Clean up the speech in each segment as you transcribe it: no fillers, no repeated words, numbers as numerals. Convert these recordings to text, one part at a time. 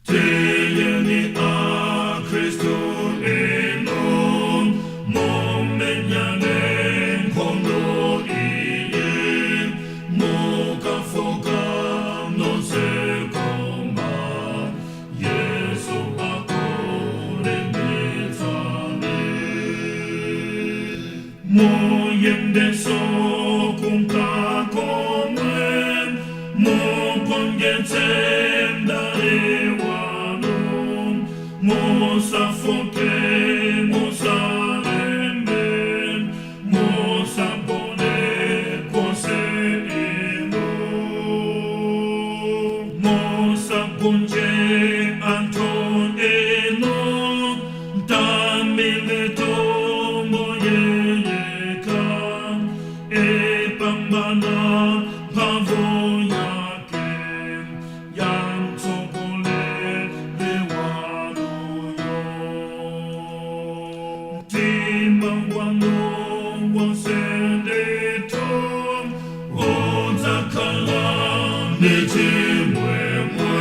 Tiyeni aKristu inu, mumenyane nkhondo iyi, mukafooka nonse koma Yesu akulimbitsani. Muyendenso kunka komwe, mugonjetse mdani wanu, musafooke, musaleme, musagone konse inu. Musagonje anthu inu, tamiletu Mbuye yekha, ipambana mphamvu yake ya mtsogoleri wanuyo. Mtima wanu wonse ndithu udzakhala ndi chimwemwe,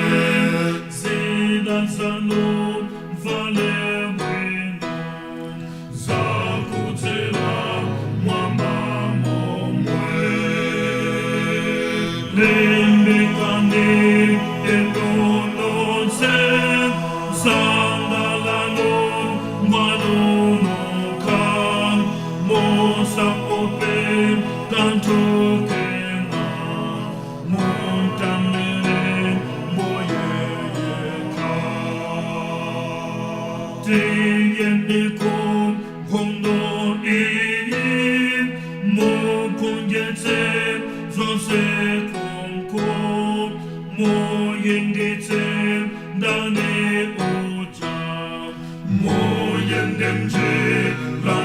zida zanu mvale bwino, zakudzera mwamba momwe. Limbikani inu nonse, sangalalani mwanunuka, musaope kanthu kena, mutamire Mbuye yekha. Tiyeni ku nkhondo iyi, mugonjetse zonse konko, muyingitse mdani uja, muyende mnjira.